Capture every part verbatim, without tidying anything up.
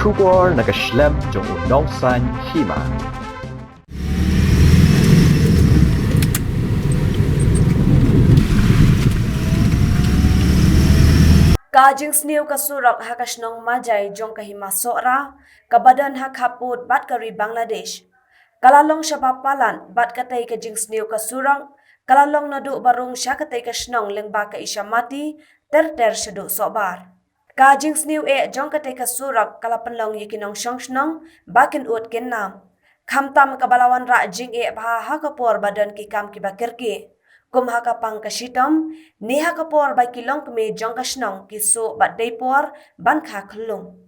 Khubor na ka shlem jong u nongsan hima. Ka jingsniew ka surok ha ka shnong Majai jong ka hima Sohra, ka ba don ha khappud bad ka ri Bangladesh, ka la long shaba palat, bad katei ka jingsniew ka surok ka la long naduh Barung sha katei ka shnong lyngba ka Ishamati, ter ter shaduh Sohbar. Ka jingsniew eh jong katei ka surok ka la pynlong ïa ki nongshong shnong ba kin ud kin nam. Khamtam ka ba la wanrah jingeh bha ha ka por ba don ki kam ki ba kyrkieh, kum ha ka pang ka shitom, ne ha ka por ba ki longkmie jong ka shnong ki suh bad dei por ban kha khyllung.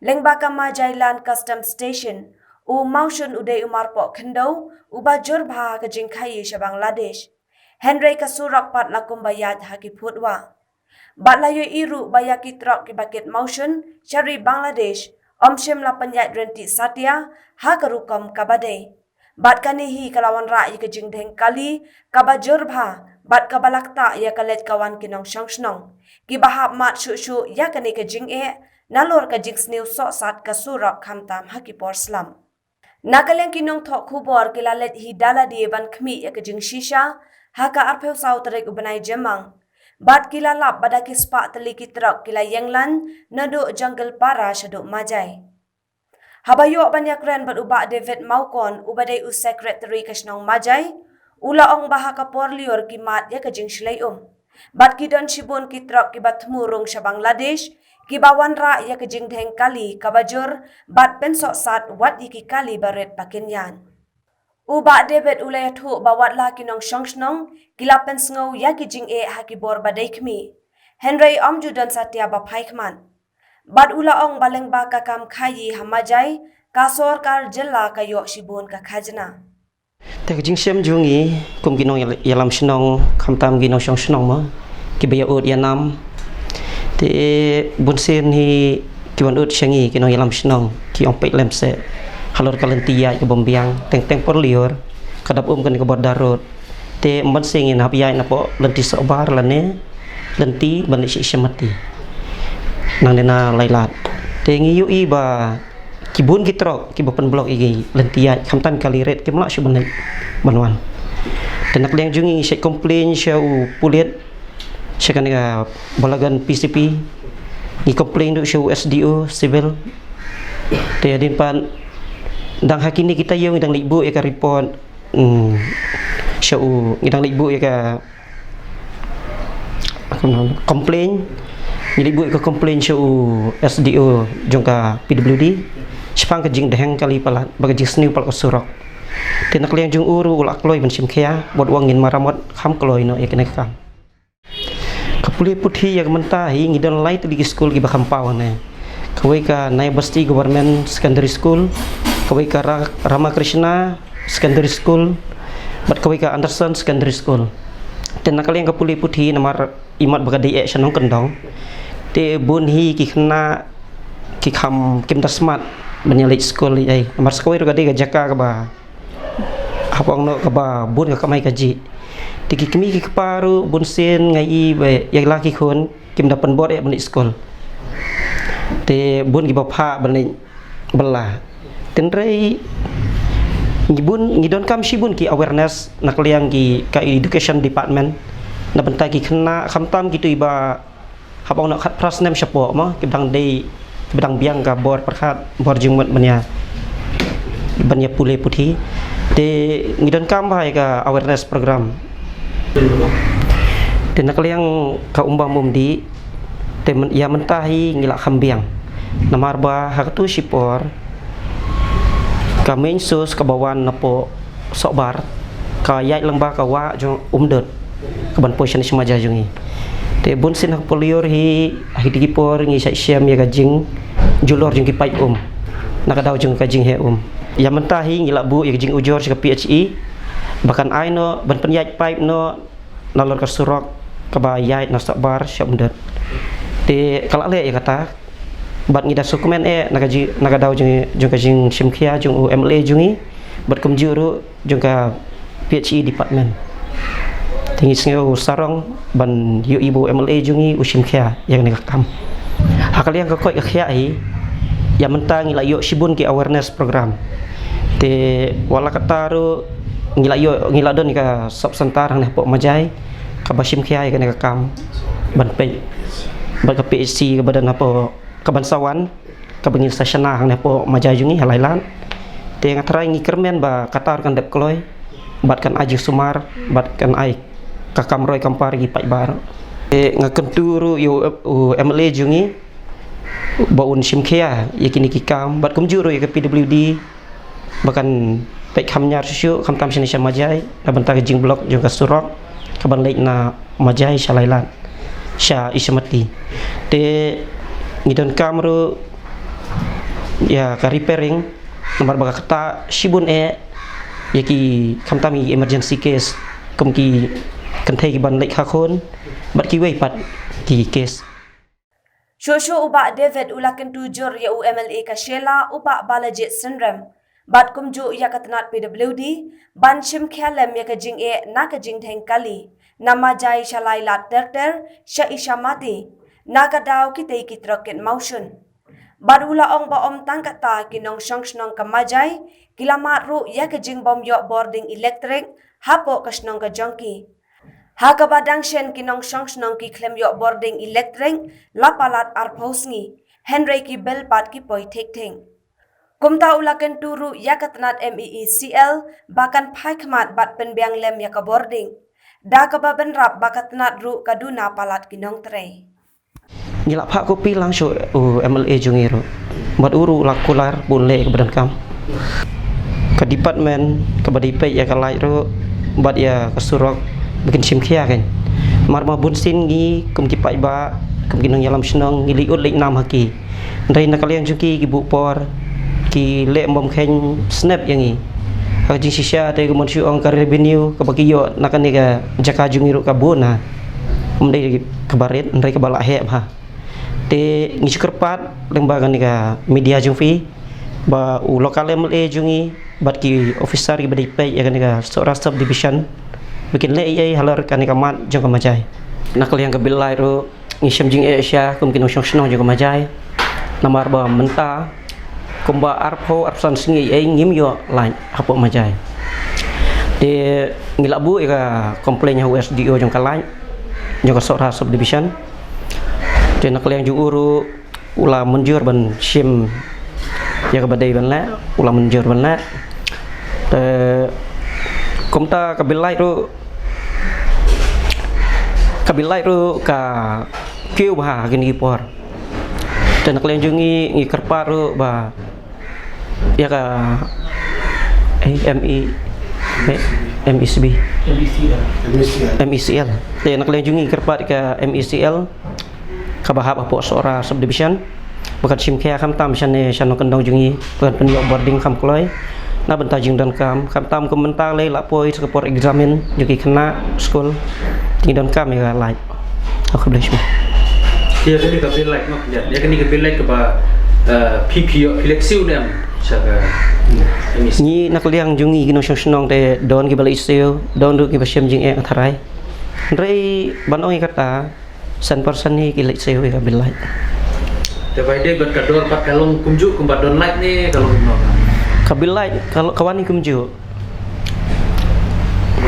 Lyngba ka Majai Land Customs Station, u Mawshun u dei u marpoh khyndew u ba jur bha ha ka jingkhaii sha Bangladesh. Hynrei ka surok pat la kum ba ïaid ha ki phut wah. Bad la ïohi ruh ba ïa ki trok ki ba kit Mawshun sha ri Bangladesh, ym shym la pynïaid ryntih satia ha ka rukom ka ba dei. Bad kane hi ka la wanrah ïa ka jingdheng kali ka ba jur bha, bad ka ba la ktah ïa ka leit ka wan ki nongshong shnong, ki ba hap mad shuh shuh ïa kane ka jingeh, nalor ka jingsniew sohsat ka surok khamtam ha ki por slap. Na ka liang ki nongthoh khubor ki la leit hi da lade ban khmih ïa ka jingshisha ha ka arphew saw tarik u bnai Jymmang. Bad ki la lap ba da ki spah tylli ki trok ki la ïeng lan naduh Jungle Para shaduh Majai. Haba ïoh ban ïakren bad u Bah David Mawkon, u ba dei u Secretary ka shnong Majai, u la ong ba ha ka por lyiur ki mad ïa ka jingshlei um. Bad ki don shibun ki trok ki ba thmu rung sha Bangladesh, ki ba wanrah ïa ka jingdheng kali ka ba jur, bad pynsohsat wat ïa ki kali ba rit ba kin ïaid. U Bah David u la ïathuh ba wat la ki nongshong shnong ki la pynsngew ïa ki jingeh ha ki bor ba dei khmih, hynrei ym ju don satia ba phai khmat. Bad u la ong ba lyngba ka kam khaii ha Majai, ka sorkar jylla ka ïoh shibun ka khajna. Te ka jingshem jong ngi kum ki nongïalam shnong, khamtam ki nongshong shnong mo, ki ba ïa ud ïa nam. Te bunsien hi ki wan ud sha ngi ki nongïalam shnong, ki ong peit lem seh halor ka lynti ïaid ka bym biang, teng teng por lyiur ka dap um kane ka bor Darud. Te ym ban seng ïa na hap ïaid na poh lynti Sohbar lane lynti ban leit sha Ishamati, nangne na Lailad. Te ngi ïohi ba ki bun ki trok ki ba pynblok ïa ki lynti ïaid, khamtam kali rit kim lah shuh ban leit ban wan. Te na ka liang jong ngi ngi shait complain sha u pulit, sha kane ka Balagan P C P, ngi complain ruh sha u S D O Civil. Te hadien pat dang ha kine ki taïew ngi dang leit buh ïa ka report, hmm, sha u, ngi dang leit buh ïa ka complain, ngi leit buh ïa ka complain sha u S D O jong ka P W D shaphang ka jingdheng kali palat bad ka jingsniew palat ka surok. Te na ka liang jong u ruh u la kloi ban shim khia, bad u ong ngin maramot kham kloi noh ïa kane ka kam. Ka pule puthi ïa ka mynta hi ngi don lai tylli ki skul ki ba kham paw hangne. Kawei ka Nai Basti Government Secondary School, kawei ka Ra-, Ramakrishna Secondary School, bad kawei ka Anderson Secondary School. Te na ka liang ka pule puthi namar imat ba ka dei eh sha nongkyndong, te bun hi ki khynnah ki kham kim da smat ban ïa leit skul ei, namar sa kawei ruh ka dei ka jaka ka ba hap ong noh ka ba bun ka kamai kajih. Te ki kmie ki kpa ruh bunsien nga i ba ïa la ki khun kim da pynbor eh ban leit skul. Te bun ki ba phah ban leit bylla. Tynrai ngi bun, ngi donkam shibun ki awareness na ka liang ki ka education department, na bynta ki khynnah khamtam kito i ba hap ong noh khatphra snem shapoh mo, ki ba dang dei, ki ba dang biang ka bor pyrkhat, bor jingmut ban ïa, ban ïa pule puthi. Te ngi donkam bha ïa ka awareness program. Te na ka liang ka um bam um dih, te myn-, ïa mynta hi ngi la kham biang. Namar ba ha kato shipor ka main source ka ba wan napoh Sohbar ka ïaid lyngba ka wah jong Umdut ka ban poi shane sha Majai jong ngi. Te bunsien ha ka por lyiur hi, ha kiti ki por ngi shait shem ïa ka jingjulor jong ki paip um na ka daw jong ka jingheh um. Ïa mynta hi ngi la buh ïa ka jingujor sha ka P H E ba kan ai noh ban pynïaid paip noh nalor ka surok ka ba ïaid na Sohbar sha Umdut. Te ka la leh ïa kata, bad ngi da sngewkmen eh na ka ji-, na ka daw jong, jong ka jingshim khia jong u M L A jong ngi, bad kumjuh ruh jong ka P H E department. Te ngi sngew sarong ban ïohi ba u M L A jong ngi u shim khia ïa kane ka kam. Ha ka liang ka koit ka khiah hi, Ïa mynta ngi la ïoh shibun ki awareness program. Te wat la katta ruh ngi la ïoh, ngi la don ka sub center hangne hapoh Majai, kaba shim khia ïa kane ka kam ban peit. Bad ka P H C kaba don hapoh, kaban sa wan, kaba ngin sa shna hangne hapoh Majai jong ngi ha Lailad. Te nga tharai ngi kyrmen ba katta ruh kan dep kloi, bad kan ai jingsumar, bad kan ai ka kam roi kam par ïa ki paidbah. Te nga kyntu ruh ïa u, u M L A jong ngi ba un shim khia ïa kine ki kam, bad kumjuh ruh ïa ka P W D ba kan peit kham ñiar shuh shuh, khamtam shane sha Majai, na bynta ka jingblock jong ka surok kaban leit na Majai sha Lailad, sha Isamati. Te ngi donkam ruh ïa ka repairing, namar ba ka kata shibun eh ïa ki, khamtam ïa ki emergency case, kum ki kynthei kiban leit kha khun, bad kiwei pat ki case. Shuh shuh u Bah David u la kyntu jur ïa u M L A ka Shella, u Bah Balajied Synrem, bad kumjuh ïa ka tnat P W D ban shim khia lem ïa ka jingeh na ka jingdheng kali na Majai sha Lailad ter ter sha Isamati, na ka daw kitei ki trok kit mawshun. Bad u la ong ba ym tang kata, ki nongshong shnong ka Majai ki la mad ruh ïa ka jingbym ïoh bording elektrik hapoh ka shnong ka jong ki. Ha kaba dang shen, ki nongshong shnong ki khlem ïoh bording elektrik la palat arphew sngi, hynrei ki bill pat ki poi thik thik. Kumta u la kyntu ruh ïa ka tnat M E E C L ba kan phai khmat bad pynbiang lem ïa ka bording, da kaba bynrap ba ka tnat ruh ka duna palat ki nongtrei. Ngi la phah copy lang sha u M L A jong ngi ruh, bad u ruh u la kular ba un leh ïa kaba donkam. Ka department kaba dei peit ïa ka light ruh bad ïa ka surok ba kin shim khia kein. Namar ma bunsien ngi kum ki paidbah, kum ki nongïalam shnong, ngi leit ud leit nam ha ki. Hynrei na ka liang jong ki, ki buh por, ki leh bym kheiñ snep ïa ngi. Ha ka jingshisha te kumno shu ong, ka revenue kaba ki ïoh na kane ka jaka jong ngi ruh ka bun, ha, ym dei kaba rit, hynrei kaba la heh bha. Te ngi shu kyrpad lyngba kane ka media jong phi ba u local M L A jong ngi bad ki officer kiba dei peit ïa kane ka Sohra Subdivision ba kin leh ei ei halor kane ka mat jong ka Majai. Na ka liang ka bill light ruh ngi shem jingeh sha kum ki nongshong shnong jong ka Majai, namar ba mynta kumba arphew arphew san sngi ei ei ngim ïoh light hapoh Majai. Te ngi la buh ïa ka complain ha u S D O jong ka light jong ka Sohra Subdivision. Te na ka liang jong u ruh u la mynjur ban shim ïa kaba dei ban leh, u la mynjur ban leh. Te kumta ka bill light ruh, ka bill light ruh ka kiew bha ha kine ki por. Te na ka liang jong ngi, ngi kyrpad ruh ba ïa ka, eh, M E, eh, M E C B. M E C L. Te na ka liang jong ngi kyrpad ïa ka M E C L kaba hap hapoh Sohra Subdivision ba kan shim khia khamtam shane sha nongkyndong jong ngi ba kan pynïoh bording kham kloi na bynta jingdonkam, khamtam kum mynta lei la poi sa ka por examine jong ki khynnah skul, te ngi donkam ïa ka light. Khublei shibun. Ïa kane ka bill light, ïa kane ka bill light kaba, eh, phi, phi ïoh, phi leit siew ne em sha ka M E C? Ngi na ka liang jong ngi ki nongshong shnong te don kiba leit siew, don ruh kiba shem jingeh, nga tharai. Hynrei ban ong ïa kata, san percent hi ki leit siew ïa ka bill light. Te ba ïadei bad ka dor pat, ka long kumjuh kumba don light ne ka long kumno? Ka bill light ka, ka wan hi kumjuh.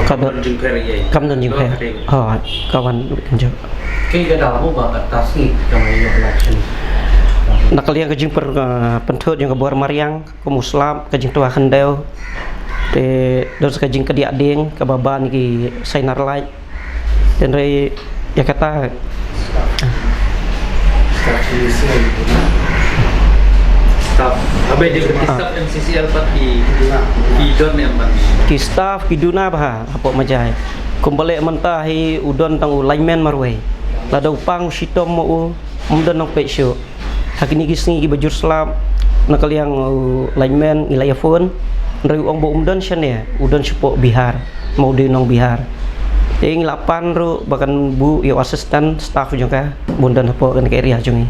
Ka don jingpher ïa, kam don jingpher. Ha, ka wan kumjuh. Ki ka daw ba ka tas ni ka mai election. Na ka liang ka jingper, uh, pynthut jong ka bor mariang, kum u slap, ka jingtwa khyndew. Te don sa ka jingkdiah dieng kaba ban ki sainar light. Hynrei ïa kata, staff, habis dia berarti staff M C C L pat ki, ki don ne em ban? Ki staff ki duna bha hapoh Majai. Kumba leh mynta hi u don tang u lineman marwei. Lada u pang u shitom ma u, um don nongpeit shuh. Ha kine ki sngi kiba jur slap, na ka liang u lineman ngi la ïa phone, hynrei u ong ba um don shane, u don shapoh Bihar, ma u dei nong Bihar. Te ngi la pan ruh ba kan buh ïa u assistant staff jong ka ba un don hapoh kane ka area jong ngi.